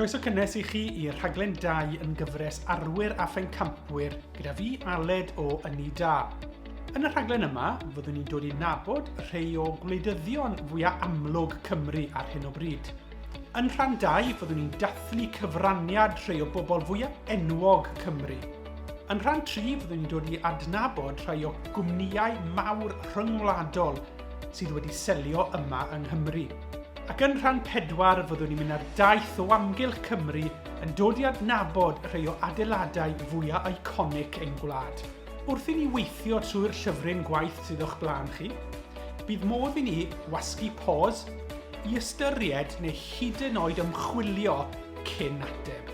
Croeso cynnes i chi i'r rhaglen 2 yn gyfres Arwyr a Phencampwyr gyda fi, Aled o Ynni Da. Yn y rhaglen yma, fyddwn ni'n dod i nabod rhai o gwleidyddion fwyaf amlwg Cymru ar hyn o bryd. Yn rhan 2, fyddwn ni'n dathlu cyfraniad rhai o bobl fwyaf enwog Cymru. Yn rhan 3, fyddwn ni'n dod i adnabod rhai o gwmnïau mawr rhyngwladol sydd wedi selio yma yng Nghymru. Ac yn rhan 4, fyddwn ni'n mynd ar daith o amgylch Cymru yn dod i adnabod rhai o adeiladau fwyaf iconic ein gwlad. Wrth i ni weithio trwy'r llyfryn gwaith sydd o'ch blaen chi, bydd modd i ni wasgu pause i ystyried neu hyd yn oed ymchwilio cyn ateb.